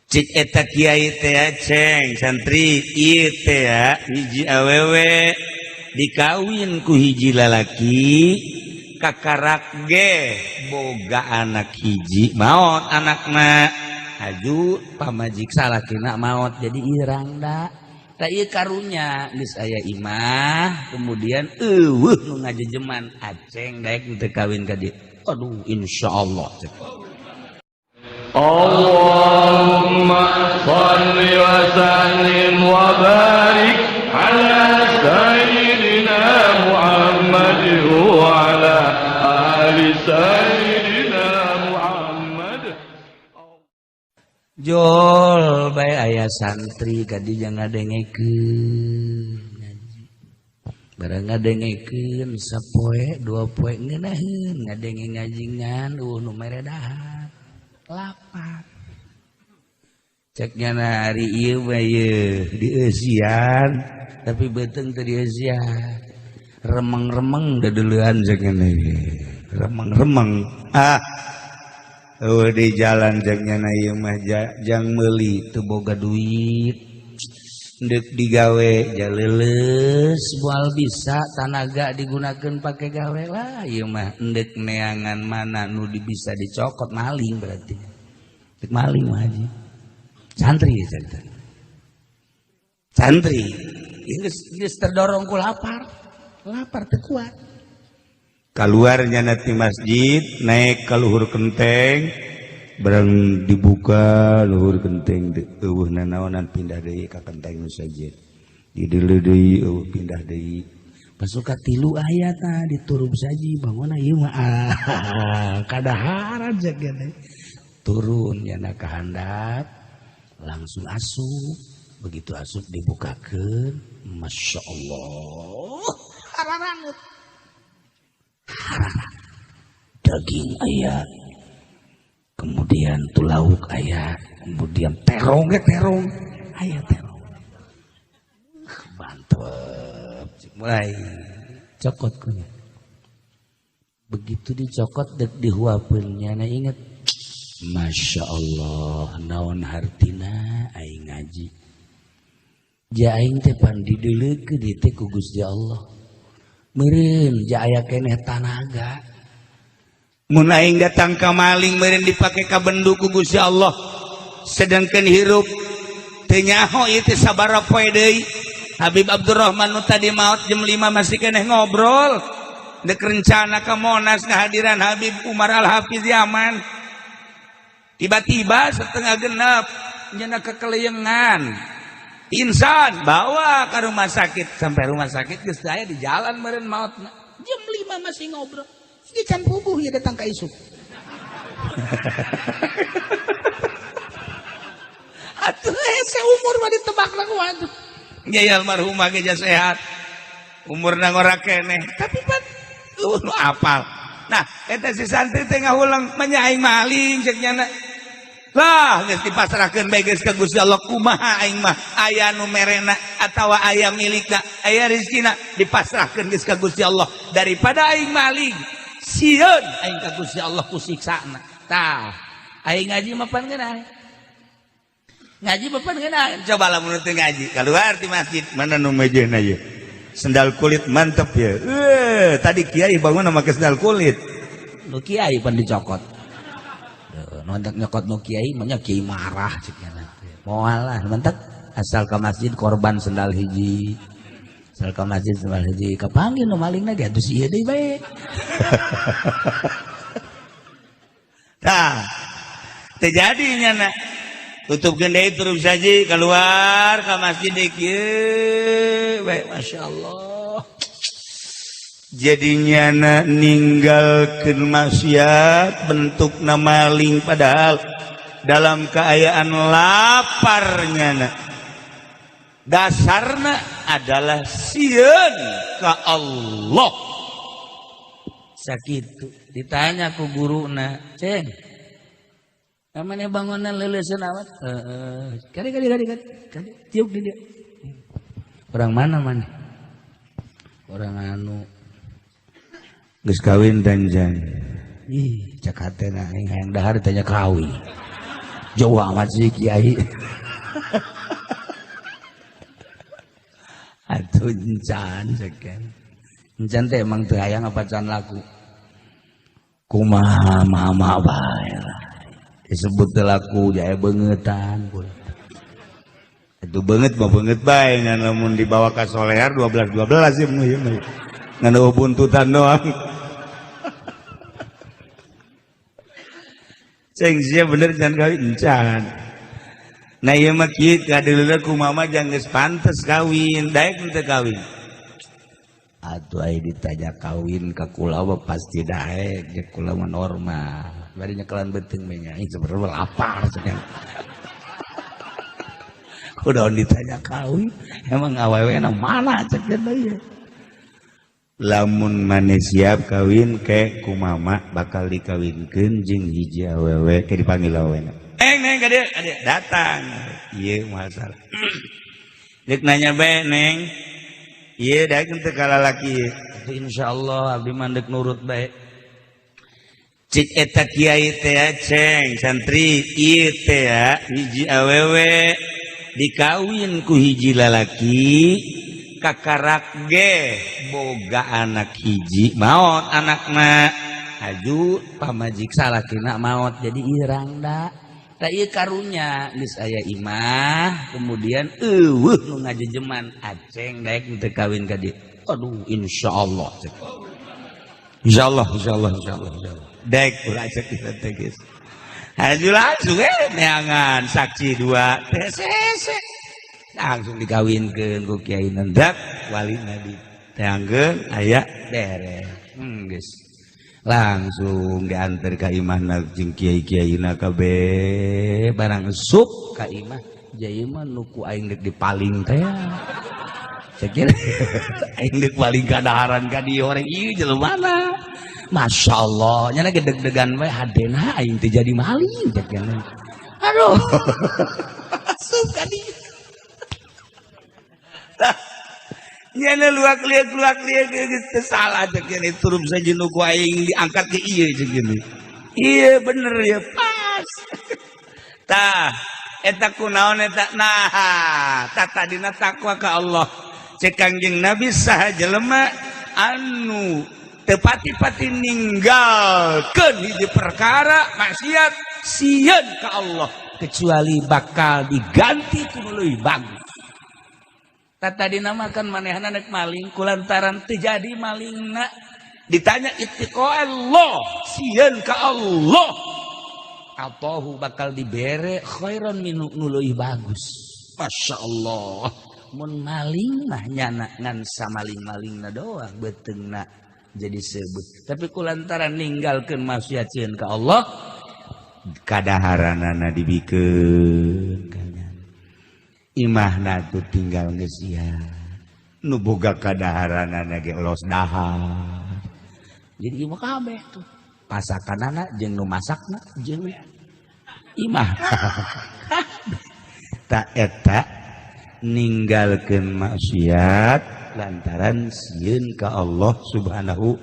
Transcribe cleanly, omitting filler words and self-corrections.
Cik eta kiai teh, ceng santri ieu teh hiji awewe dikawin ku hiji lalaki, kakarak ge boga anak hiji, maot anakna, aju pamajik salakina maot, jadi irang da. Tak ieu karunya geus aya imah, kemudian eueuh nu ngajejeman, aceng daek teu kawin ka dieu. Aduh, insyaallah. Allahumma salli wa sallim wa barik ala sayyidina Muhammad wa ala ali sayyidina Muhammad. Jol bae aya santri kadi jangan ngadengekeun ngaji. Barang ngadengekeun sapoe dua poe ngeunaheun ngadenge ngaji ngan eueuh nu mere dahar. Lapar. Cek nyana ari ieu mah ieu dieusian tapi beuteung teu dieusian. Remeng-remeng deudeulean cek nyana ieu. Remeng-remeng. Ah. Eueuh di jalan cek nyana ieu mah jang meuli teu boga duit. Deuk digawe jaleuleus moal bisa, tanaga digunakeun pake gawe lah ieu mah, endek neangan mana nu bisa dicokot, maling berarti. Dek maling mah haji. Santri santri. Santri geus terdorong ku lapar. Lapar teu kuat. Kaluarnya nanti masjid naik ke luhur kenteng, barang dibuka luhur kenteng eueuh nanaonan, pindah deui ka kenteng nu sejen, dideuleu deui eueuh, pindah deui. Pasuka tilu aya tah diturub saji bangunna ieu mah, ah, kadaharan cek teh. Turun nyana ka handap langsung asup, begitu asup dibukakeun, Masya Allah, hararanut hararanut, daging aya, kemudian tulauk aya, kemudian terong ge, terong aya, terong mantep. Mulai cokot kunya, begitu dicokot dek dihuapeun, nyana inget, Masya Allah, naon hartina aing ngaji ja aing teh pan dideuleukeun ieu teh ku Gusti Allah, meureun ja aya keneh tanaga. Mun aing datang ka maling meureun dipake ka bendu ku Gusti Allah, sedangkan hirup teu nyaho ieu teh sabaraha poe deui. Habib Abdurrahman nu tadi maot jam 5 masih keneh ngobrol dek rencana ke Monas kehadiran Habib Umar Al-Hafiz Yaman. Tiba-tiba setengah genap nyana kekeliengan, insan bawa ke rumah sakit, sampai rumah sakit geus aya di jalan meureun maotna. Jam 5 masih ngobrol. Ini can puguh ya datang ka isuk. Atuh hese umur mah ditebak lah kumaha tuh. Ya almarhumah ge sehat. Umurna ngora keneh, tapi pan nu apal. Nah, eta si santri teh ngahulang manya aing maling cek nyana. Lah, geus dipasrahkeun bae geus ka Gusti Allah, kumaha aing mah aya nu merena atawa aya milikna, aya rezekina, dipasrahkeun geus ka Gusti Allah daripada aing maling. Sieun aing ka Gusti Allah ku siksana. Tah, aing ngaji mah pan ngeunah. Ngaji mah pan ngeunah. Coba lamun teu ngaji, keluar ti masjid, mana nu mejeuna ieu? Sendal kulit mantep ya. Tadi kiai bangun make sendal kulit. Nu kiai pan dicokot. Nontak nyokot nu kiai, mah kiai marah cek nya. Moal lah, mantak asal ke masjid korban sendal hiji. Asal ke masjid sendal hiji, kapanggih nu malingna ge atuh si ieu deui bae. Tah, teu jadi nyana. Tutup deui terus saja keluar ke masjid deui kieu bae, Masya Allah. Jadi nyana ninggalkeun maksiat bentukna maling padahal dalam keayaan lapar nyana. Dasarna adalah sieun ka Allah. Sakitu ditanya ku guruna, "Ceng, namanya bangunan leuleuskeun amat?" Heeh. Kali kali kali kali. Kali tiup di dia. Orang mana mana? Orang anu geus kawin danjan. Ih, cek hatena aing hayang dahar ditanya kawin. Jauh amat sih kiai. Atuh encan sekian. Encan teh emang teu hayang apa can laku. Kumaha mama bae lah. Disebut teu laku jaya beungetan. Itu beungeut mah beungeut bae ngan lamun dibawa ka solear 12 12 ieu mah ieu mah. Ngan eueuh buntutan doang. Ceng sia bener can kawin encan. Nah ieu mah kieu kadeuleuh ku mama jang geus pantes kawin, daek teu kawin. Atuh aya ditanya kawin ka kula mah pasti daek, jeung kula mah normal. Bari nyekelan beuteung we nya, sebenarnya lapar cenah. Kudaon ditanya kawin, emang awewena mana cek teh. Lamun maneh siap kawin ke ku mama bakal dikawinkeun jeung hiji awewe ke dipanggil awewena. Neng neng ka dieu, ka dieu datang. Ieu masalah. Deuk nanya bae neng. Ieu daek teu ka lalaki ieu. Insyaallah abdi mah deuk nurut bae. Cik eta kiai teh ceng santri ieu teh hiji awewe dikawin ku hiji lalaki kakarak ge boga anak hiji maot anakna aju pamajik salakina maot jadi irang da tak ieu karunya geus aya imah kemudian eueuh nu ngajejeman aceng daek teu kawin ka dieu aduh insyaallah insyaallah insyaallah insyaallah insyaallah daek ulah cek kita teh geus aju langsung neangan saksi dua teh sese langsung dikawinkeun ku kiai nendak walina diteangkeun aya beres geus langsung diantar ka imahna jeung kiai-kiaina kabeh barang sup ka imah jai mah nu ku aing deuk dipaling teh cek aing deuk paling kadaharan ka dieu orang ieu jelema Masya Allah nyana ge deg-degan we hadena aing teh jadi maling cek aduh sup ka dieu nyana luak liak geus salah cek gini turun saja nu ku aing diangkat ke ieu cek gini iya bener ya pas tah eta kunaon eta nah tah tadina takwa ka Allah cek Kangjeng Nabi saha jelema anu teu pati-pati ninggalkeun hiji perkara maksiat sieun ka Allah kecuali bakal diganti ku nu leuwih bagus. Tadi nama kan manehna nek maling kulantaran teu jadi malingna ditanya ittiqa Allah sieun ka Allah atahu bakal dibere khairan minu nu leuwih bagus. Masya Allah mun maling mah nyana ngan samaling-malingna doang beuteungna jadi sebut tapi kulantaran ninggalkeun maksiat sieun ka Allah kadaharanana dibikeun imahna tuh tinggal geus sia nu boga kadaharanana ge los dahar jadi imah kabeh tuh pasakanana jeung nu masakna jeung imah ta eta ninggalkeun maksiat lantaran sieun ka Allah Subhanahu